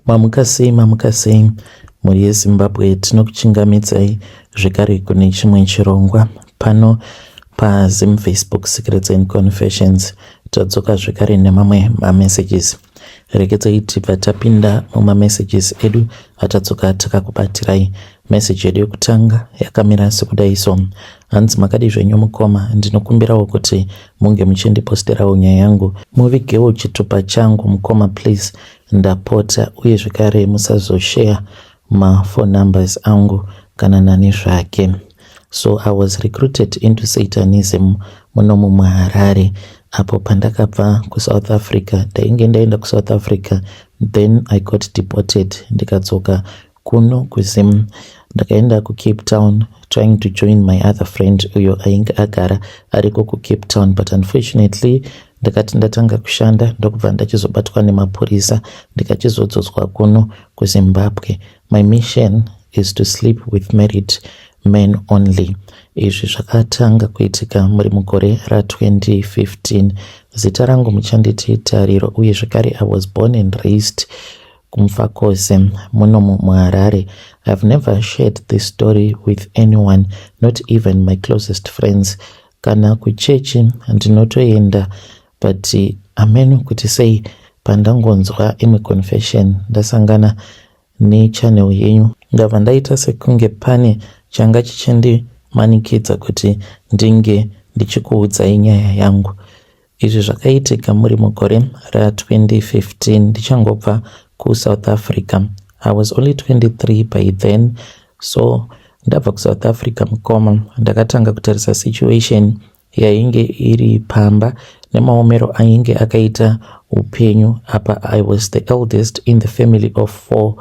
Mamuka sei, mamuka sei mhuri yeZimbabwe, tinokuchingamidzai zvekare kune chimwe chirongwa pano paZim Facebook Secrets and Confessions. Tadzoka zvekare nemamwe mamessages. Regedzai tibva tapinda mumamessages edu atadzoka takakubatirai. Message yedu yekutanga yakamira sekudai so. Hanzi makadii zvenyu mukoma, ndinokumbirawo kuti munge muchindiposterawo nyaya yangu, muvigewo chitupa changu mukoma please ndapota, uye zvekare musazoshare maphone numbers angu kana nani zvake. So I was recruited into Satanism munomu muHarare apo pandakabva kuSouth Africa. Ndainge ndaenda kuSouth Africa, then I got deported ndikadzoka kuno kuZim. Ndakaenda kuCape Town trying to join my other friend uyo ainge agara ariko kuCape Town, but unfortunately ndakati ndatanga kushanda ndokubva ndachizobatwa nemapurisa ndikachizodzoswa kuno kuZimbabwe. My mission is to sleep with married men only. Izvi zvakatanga kuitika muri mugore ra2015. Zita rangu muchanditi Tariro, uye zvekare I was born and raised kuMufakose munomu muHarare. I've never shared this story with anyone, not even my closest friends. Kana kuchechi ndinotoenda, but ameno kuti sei pandangonzwa imwe confession ndasangana nechannel yenyu, ndabva ndaita sekunge pane changa chichindimanikidza kuti ndinge ndichikuudzai nyaya yangu. Izvi zvakaitika muri mugore ra2015 ndichangobva kuSouth Africa. I was only 23 by then. So ndabva kuSouth Africa mukoma, ndakatanga kutarisa situation yainge iri pamba nemaomero ainge akaita upenyu. Apa I was the eldest in the family of four.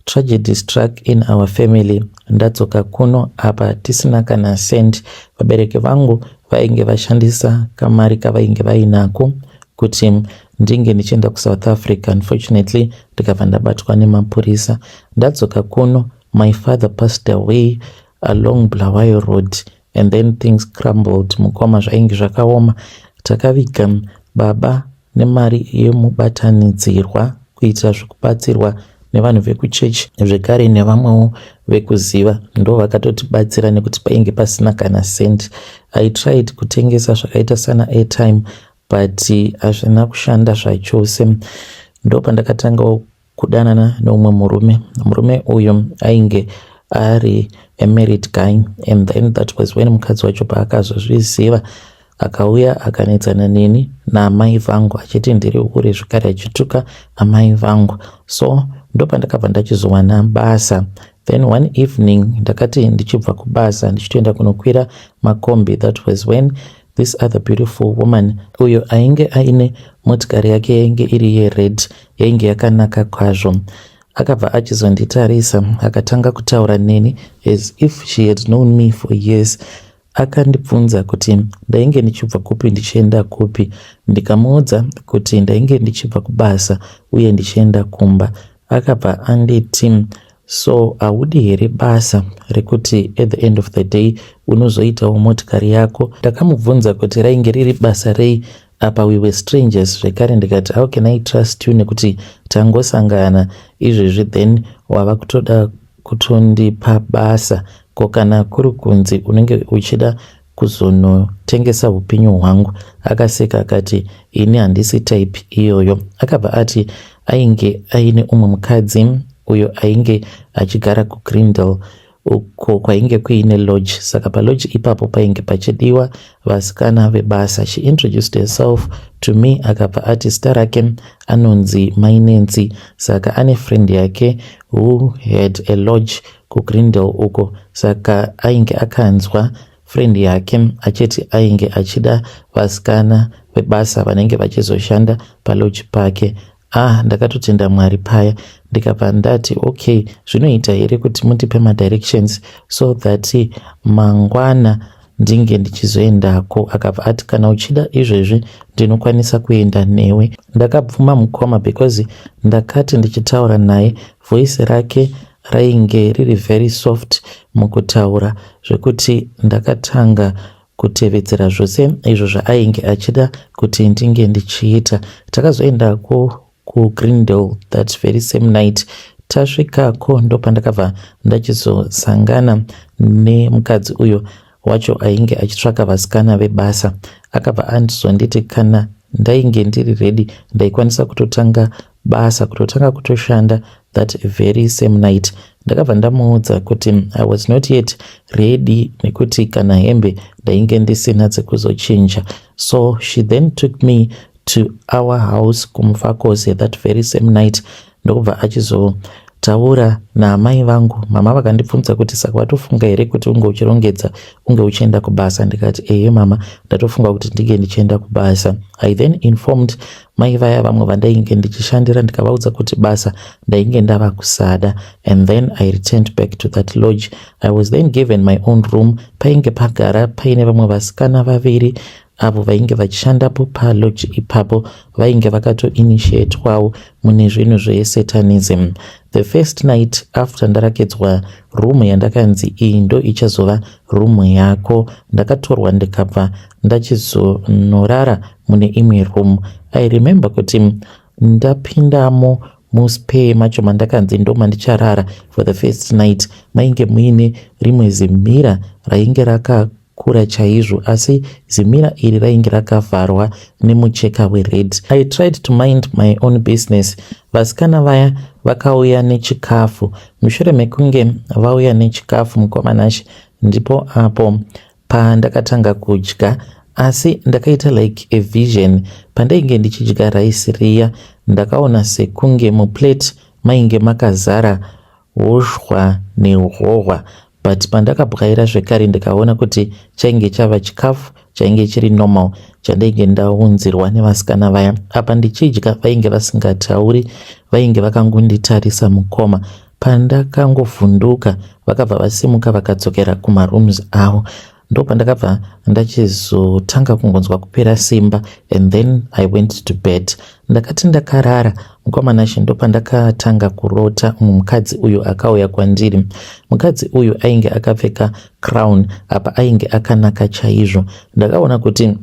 Tragedy struck in our family. Ndadzoka kuno apa tisina kana cent. Vabereki vangu vainge vashandisa kamari kavainge vainako kuti ndinge ndichienda kuSouth Africa. Unfortunately ndikabva ndabatwa nemapurisa. Ndadzoka kuno, my father passed away along Bulawayo Road and then things crumbled mukoma. Zvainge zvakaoma. Takaviga baba nemari yemubatanidzirwa kuitira zvekubatsirwa nevanhu vekuchechi, zvekare nevamwewo vekuziva ndo vakatotibatsira nekuti painge pasina kana cent. I tried kutengesa zvakaita sana airtime, but hazvina kushanda zvachose. Ndo pandakatangawo kudanana neumwe murume. Murume uyu ainge ari a married guy, and then that was when mukadzi wacho paakazozviziva akauya akanetsana neni naamai vangu achiti ndiri hure, zvekare achituka amai vangu. So ndopandakabva ndachizowana basa. Then one evening ndakati ndichibva kubasa ndichitoenda kunokwira makombi, that was when this other beautiful woman uyo ainge aine motikari yake yainge iri yered, yainge yakanaka kwazvo, akabva achizonditarisa akatanga kutaura neni as if she had known me for years. Akandibvunza kuti ndainge ndichibva kupi ndichienda kupi. Ndikamuudza kuti ndainge ndichibva kubasa uye ndichienda kumba. Akabva anditi, "So haudi here basa rekuti at the end of the day unozoitawo motikari yako?" Ndakamubvunza kuti rainge riri basa rei. Apa we were strangers zvekare. Ndikati, "How can I trust you nekuti tangosangana izvezvi, then wava kutoda kutondipa basa? Ko kana kuri kunzi unenge uchida kuzonotengesa upenyu hwangu?" Akaseka akati, "Ini handisi type iyoyo." Akabva ati ainge aine umwe mukadzi uyo ainge achigara kuGreendale uko kwainge kuine lodge, saka palodge ipapo painge pachidiwa vasikana vebasa. She introduced herself to me. Akabva ati zita rake anonzi Mainensi, saka ane friend yake who had a lodge kuGreendale uko, saka ainge akanzwa friend yake achiti ainge achida vasikana vebasa vanenge vachizoshanda palodge pake. Ah, ndakatotenda Mwari paya. Ndikabva ndati, "Okay, zvinoita here kuti mundipe madirections so that mangwana ndinge ndichizoendako?" Akabva ati, "Kana uchida izvezvi ndinokwanisa kuenda newe." Ndakabvuma mukoma because ndakati ndichitaura naye voice rake rainge riri very soft mukutaura, zvekuti ndakatanga kutevedzera zvose izvo zvaainge achida kuti ndinge ndichiita. Takazoendako. kuGreendale that very same night. Tasvikako ndopandakabva ndachizosangana nemukadzi uyo wacho ainge achitsvaka vasikana vebasa. Akabva andizonditi kana ndainge ndiri ready, ndaikwanisa kutotanga basa, kutotanga kutoshanda that very same night. Ndakabva ndamuudza kuti I was not yet ready nekuti kana hembe ndainge ndisina dzekuzochinja. So she then took me to our house kuMufakose that very same night, ndokubva achizotaura naamai vangu. Mama vakandibvunza kuti, "Saka watofunga here kuti unge uchirongedza, unge uchienda kubasa?" Ndikati, "Ehe mama, ndatofunga kuti ndinge ndichienda kubasa." I then informed mai vaya vamwe vandainge ndichishandira, ndikavaudza kuti basa ndainge ndava kusada, and then I returned back to that lodge. I was then given my own room. Painge pagara paine vamwe vasikana vaviri avo vainge vachishandapo palodge ipapo, vainge vakatoinitiatwawo mune zvinhu zvesatanism. The first night after ndarakidzwa room yandakanzi iyi ndo ichazova room yako, ndakatorwa ndikabva ndachizonorara mune imwe room. I remember kuti ndapindamo muspare macho mandakanzi ndo mandicharara for the first night, mainge muine rimwe zimirror rainge rakakura chaizvo, asi zimirror iri rainge rakavharwa nemucheka wered. I tried to mind my own business. Vasikana vaya vakauya nechikafu. Mushure mekunge vauya nechikafu, mukoma Nashe, ndipo apo pandakatanga kudya, asi ndakaita like a vision. Pandainge ndichidya raisi riya, ndakaona sekunge muplate mainge makazara hozhwa nehohwa, but pandakabwaira zvekare ndikaona kuti chainge chava chikafu chainge chiri normal chandainge ndaunzirwa nevasikana vaya. Apa ndichidya vainge vasingatauri, vainge vakangonditarisa, mukoma. Pandakangovhunduka, vakabva vasimuka vakadzokera kumarooms avo. Ndopandakabva ndachizotanga kungonzwa kupera simba, and then I went to bed. Ndakati ndakarara, mukoma Nashe, ndopandakatanga kurota mukadzi uyu akauya kwandiri. Mukadzi uyu ainge akapfeka crown, apa ainge akanaka chaizvo. Ndakaona kuti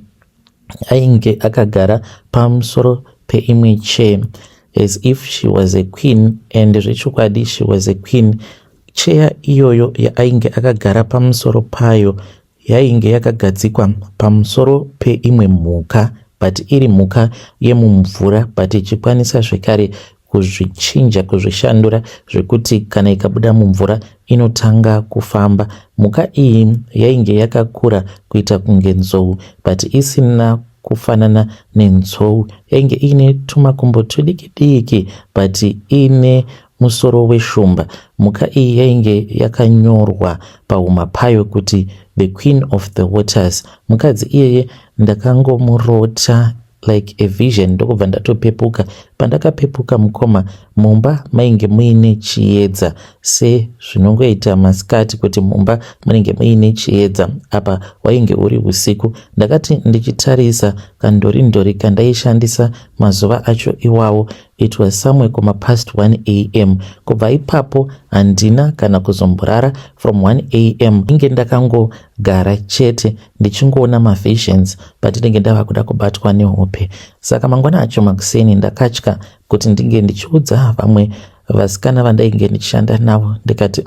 ainge akagara pamusoro peimwe chair as if she was a queen, and zvechokwadi she was a queen. Chair iyoyo yaainge akagara pamusoro payo yainge yakagadzikwa pamusoro peimwe mhuka, but iri mhuka yemumvura, but ichikwanisa zvekare kuzvichinja, kuzvishandura zvekuti kana ikabuda mumvura inotanga kufamba. Mhuka iyi yainge yakakura kuita kunge nzou, but isina kufanana nenzou. Yainge iine tumakumbo tudiki diki, but iine musoro weshumba. Mhuka iyi yainge yakanyorwa pahuma payo kuti "The Queen of the Waters". Mukadzi iyeye ndakangomurota like a vision, ndokubva ndatopepuka. Pandakapepuka, mukoma, mumba mainge muine chiedza sezvinongoita masikati kuti mumba munenge muine chiedza. Apa wainge uri usiku. Ndakati ndichitarisa kandorindori kandaishandisa mazuva acho iwawo, it was somewhere kuma past 1 a.m. Kubva ipapo handina kana kuzomborara. From 1 a.m. inge ndakangogara chete ndichingoona mavisions, but ndinge ndava kuda kubatwa nehope. Saka mangwana acho makuseni ndakatya kuti ndinge ndichiudza vamwe vasikana vandainge ndichishanda navo. Ndikati,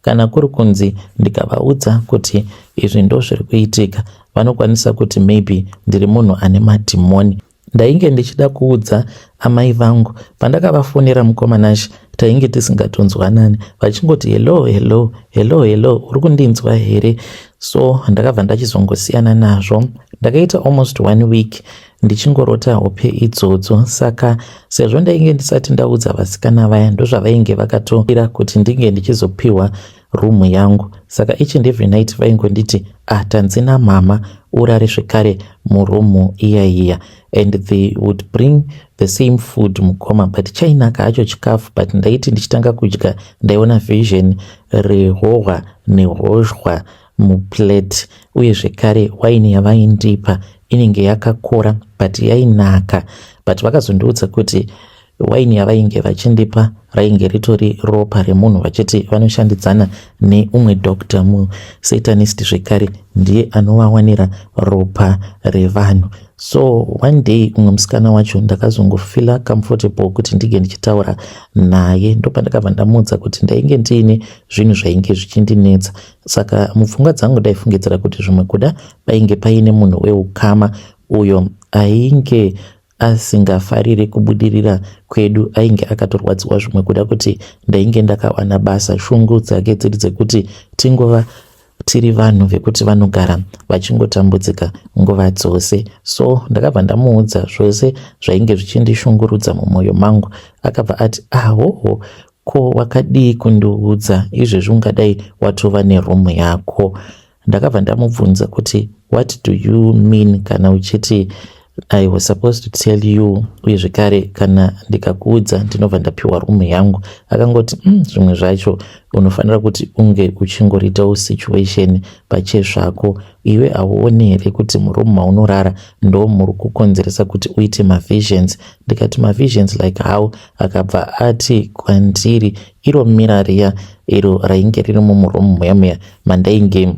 kana kuri kunzi ndikavaudza kuti izvi ndo zviri kuitika, vanokwanisa kuti maybe ndiri munhu ane madhimoni." Ndainge ndichida kuudza amai vangu. Pandakavafonera, mukoma Nashe, tainge tisingatonzwanani, vachingoti, "Hello, hello, hello, hello, uri kundinzwa here?" So ndakabva ndachizongosiyana nazvo. Ndakaita almost one week ndichingorota hope idzodzo. Saka sezvo ndainge ndisati ndaudza vasikana vaya, ndozvavainge vakatoira kuti ndinge ndichizopiwa room yangu. Saka each and every night vaingonditi, "Ah, tanzi namama urare zvekare muroom iya iya." And they would bring the same food, mukoma, but chainaka hacho chikafu, but ndaiti ndichitanga kudya ndaiona vision rehohwa nehozhwa muplate. Uye zvekare waini yavaindipa inenge yakakora, but yainaka. But vakazondiudza kuti Waini yavainge vachindipa rainge ritori ropa remunhu vachiti vanoshandidzana neumwe doctor musatanist zvekare ndiye anovawanira ropa revanhu. So one day umwe musikana wacho ndakazongofila comfortable kuti ndinge ndichitaura naye, ndopandakabva ndamuudza kuti ndainge ndiine zvinhu zvainge zvichindinetsa. Saka mupfungwa dzangu ndaifungidzira kuti zvimwe kuda painge paine munhu weukama uyo ainge asingafarire kubudirira kwedu, ainge akatorwadziwa zvimwe kuda kuti ndainge ndakawana basa. Shungu dzake dziri dzekuti tingova tiri vanhu vekuti vanogara vachingotambudzika nguva dzose. So ndakabva ndamuudza zvose zvainge zvichindishungurudza mumwoyo mangu. Akabva ati, ahoho, ko wakadii kundiudza izvezvi, ungadai watova neroom yako. Ndakabva ndamubvunza kuti, what do you mean kana uchiti I was supposed to tell you, uye zvekare kana ndikakuudza ndinobva ndapiwa room yangu? Akangoti, zvimwe zvacho unofanira kuti unge uchingoritawo situation pachezvako. Iwe hauoni here kuti muroom maunorara ndo muri kukonzeresa kuti uite mavisions? Ndikati, mavisions like how? Akabva ati kwandiri, iro mirror riya iro rainge riri mumuroom muya muya mandainge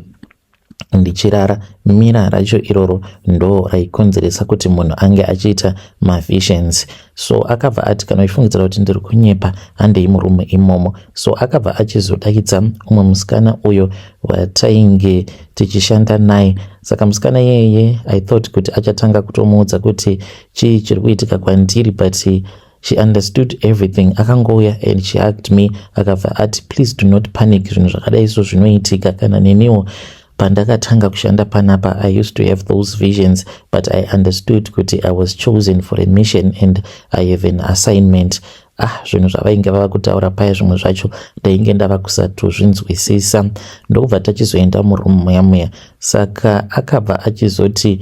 ndichirara, mirror racho iroro ndo raikonzeresa kuti munhu ange achiita mavisions. So akabva ati, kana uchifungidzira kuti ndiri kunyepa, handei muroom imomo. So akabva achizodakidza umwe musikana uyo watainge tichishanda naye. Saka musikana iyeye, I thought kuti achatanga kutomuudza kuti chii chiri kuitika kwandiri, but she understood everything. Akangouya and she hugged me, akabva ati, please do not panic, zvinhu zvakadai so zvinoitika. Kana neniwo pandakatanga kushanda panapa, I used to have those visions, but I understood kuti I was chosen for a mission and I have an assignment. Ah, zvinhu zvavainge vava kutaura paya, zvimwe zvacho ndainge ndava kusatozvinzwisisa. Ndokubva tachizoenda muroom muya muya. Saka akabva achizoti,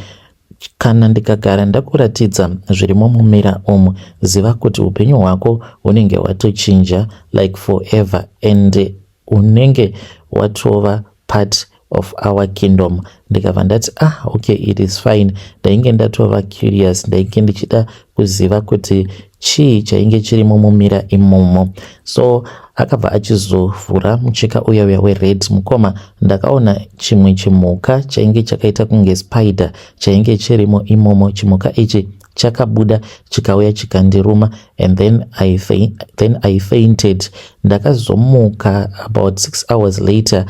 kana ndikagara ndakuratidza zvirimo mumirror umu, ziva kuti upenyu hwako hunenge hwatochinja like forever and unenge watova part of our kingdom. Ndikabva ndati, ah, okay, it is fine. Ndainge ndatova curious, ndainge ndichida kuziva kuti chii chainge chirimo mumirror imomo. So akabva achizovhura mucheka uya uya wered. Mukoma, ndakaona chimwe chimhuka chainge chakaita kunge spider chainge chirimo imomo. Chimhuka ichi chakabuda chikauya chikandiruma and then I fainted. Ndakazomuka about 6 hours later,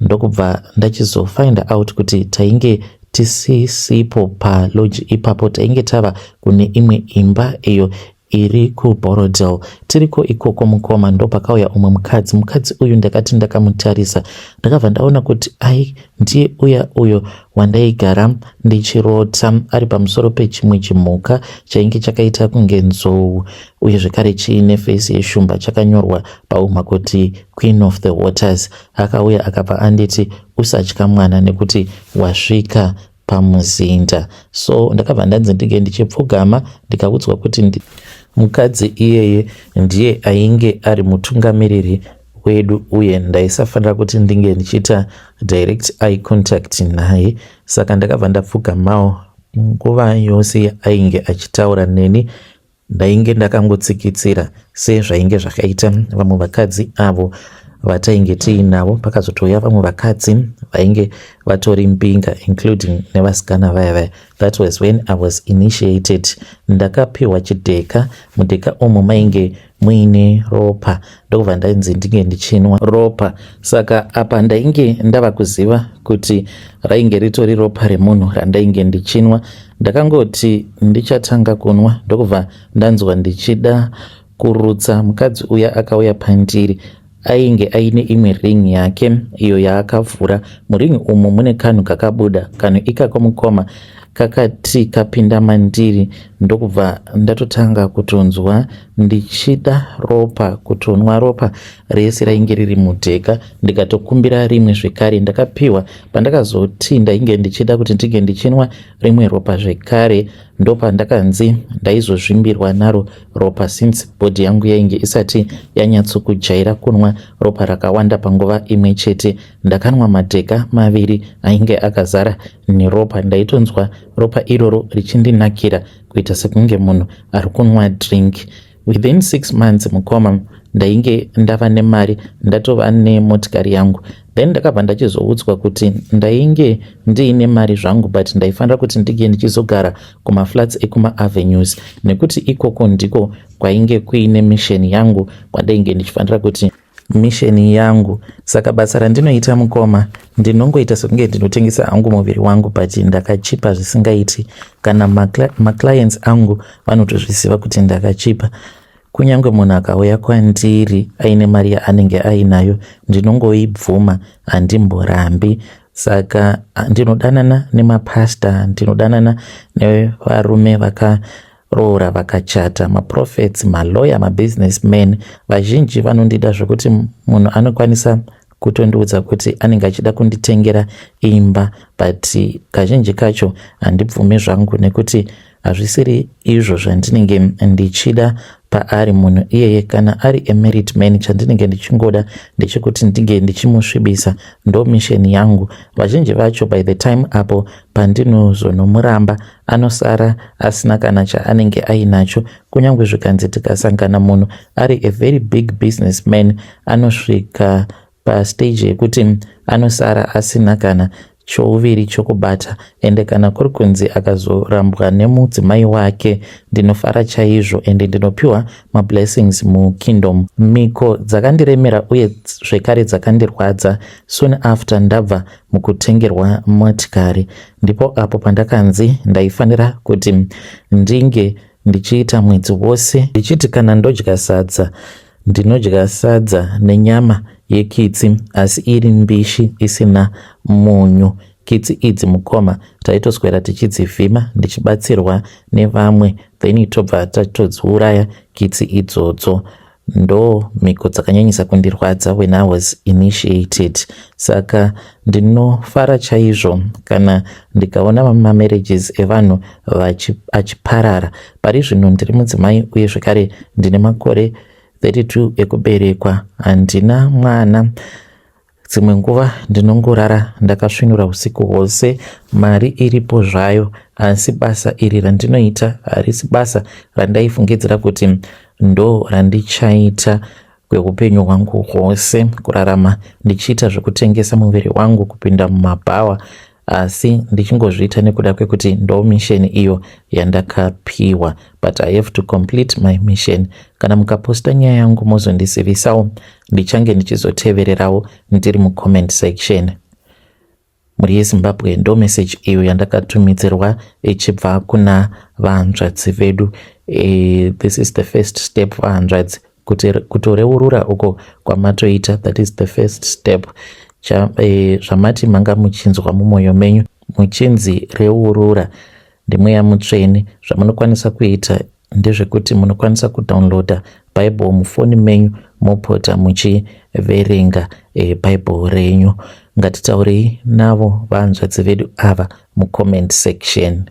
ndokubva ndachizofind out kuti tainge tisisipo palodge ipapo, tainge tava kune imwe imba iyo iri kuBorrowdale. Tiriko ikoko, mukoma, ndopakauya umwe mukadzi. Mukadzi uyu ndakati ndakamutarisa, ndakabva ndaona kuti ai, ndiye uya uyo wandaigara ndichirota ari pamusoro pechimwe chimhuka chainge chakaita kunge nzou, uye zvekare chiine face yeshumba, chakanyorwa pauma kuti Queen of the Waters. Akauya akabva anditi, usatya mwana, nekuti wasvika pamuzinda. So ndakabva ndanzi ndinge ndichipfugama, ndikaudzwa kuti mukadzi iyeye ndiye ainge ari mutungamiriri wedu, uye ndaisafanira kuti ndinge ndichiita direct eye contact naye. Saka ndakabva ndapfugamawo. Nguva yose ainge achitaura neni, ndainge ndakangotsikitsira sezvainge zvakaita vamwe vakadzi avo vatainge tiinavo. Pakazotouya vamwe vakadzi vainge vatori mbinga, including nevasikana vaya vaya. That was when I was initiated. Ndakapiwa chidheka. Mudheka umu mainge muine ropa, ndokubva ndainzi ndinge ndichinwa ropa. Saka apa ndainge ndava kuziva kuti rainge ritori ropa remunhu randainge ndichinwa. Ndakangoti ndichatanga kunwa, ndokubva ndanzwa ndichida kurutsa. Mukadzi uya akauya pandiri, ainge aine imwe ring yake iyo yaakavhura. Muring umu mune kanhu kakabuda. Kanhu ikako, mukoma, kakati kapinda mandiri, ndokubva ndatotanga kutonzwa ndichida ropa, kutonwa ropa rese rainge riri mudheka. Ndikatokumbira rimwe zvekare, ndakapiwa. Pandakazoti ndainge ndichida kuti ndinge ndichinwa rimwe ropa zvekare, ndopandakanzi ndaizozvimbirwa naro ropa, since body yangu yainge isati yanyatsokujaira kunwa ropa rakawanda panguva imwe chete. Ndakanwa madheka maviri ainge akazara neropa. Ndaitonzwa ropa iroro richindinakira kuita sekunge munhu ari kunwa drink. Within 6 months, mukoma, ndainge ndava nemari, ndatova nemotikari yangu. Then ndakabva ndachizoudzwa kuti ndainge ndiine mari zvangu, but ndaifanira kuti ndinge ndichizogara kumaflats ekumaAvenues, nekuti ikoko ndiko kwainge kuine mission yangu, kwandainge ndichifanira kuti mission yangu. Saka basa randinoita, mukoma, ndinongoita sekunge ndinotengesa hangu muviri wangu, but ndakachipa zvisingaiti. Kana maclients angu vanotozviziva kuti ndakachipa. Kunyange munhu akauya kwandiri aine mari yaanenge ainayo, ndinongoibvuma, handimborambi. Saka ndinodanana nemapasta, ndinodanana nevarume vakaroora, vakachata, maprophets, malawyer, mabusinessmen. Vazhinji vanondida zvokuti munhu anokwanisa kutondiudza kuti anenge achida kunditengera imba, but kazhinji kacho handibvumi zvangu, nekuti hazvisiri izvo zvandinenge ndichida paari munhu iyeye. Kana ari a married man, chandinenge ndichingoda ndechekuti ndinge ndichimusvibisa, ndo mission yangu. Vazhinji vacho, by the time apo pandinozonomuramba, anosara asina kana chaanenge ainacho. Kunyange zvikanzi tikasangana munhu ari a very big businessman, anosvika pastage yekuti anosara asina kana chouviri chokubata. Ende kana kuri kunzi akazorambwa nemudzimai wake, ndinofara chaizvo, ende ndinopiwa mablessings mukingdom. Miko dzakandiremera uye zvekare dzakandirwadza. Soon after ndabva mukutengerwa motikari, ndipo apo pandakanzi ndaifanira kuti ndinge ndichiita mwedzi wose ndichiti kana ndodya sadza, ndinodya sadza nenyama yekitsi, asi iri mbishi isina munyu. Kitsi idzi, mukoma, taitoswera tichidzivhima ndichibatsirwa nevamwe, then tobva tatodziuraya kitsi idzodzo. Ndo mhiko dzakanyanyisa kundirwadza when I was initiated. Saka ndinofara chaizvo kana ndikaona mamarriages evanhu achiparara. Pari zvino ndiri mudzimai uye zvekare ndine makore 32 ekuberekwa, handina mwana. Dzimwe nguva ndinongorara ndakasvinura usiku hwose. Mari iripo zvayo, asi basa iri randinoita harisi basa randaifungidzira kuti ndo randichaita kweupenyu hwangu hwose, kurarama ndichiita zvekutengesa muviri wangu, kupinda mumabhawa, asi ndichingozviita nekuda kwekuti ndo mission iyo yandakapiwa. But I have to complete my mission. Kana mukaposta nyaya yangu, mozondizivisawo, ndichange ndichizotevererawo ndiri mucomment section. Mhuri yeZimbabwe, ndo message iyo yandakatumidzirwa ichibva kuna vahanzvadzi vedu. This is the first step, vahanzvadzi, kutoreurura uko kwamatoita. That is the first step. Zvamati manga muchinzwa mumwoyo menyu muchinzi reurura ndimweya mutsvene. Zvamunokwanisa kuita ndezvekuti munokwanisa kudownloada Bible mufoni menyu, mopota muchiverenga Bible renyu. Ngatitaurei navo vahanzvadzi vedu ava mucomment section.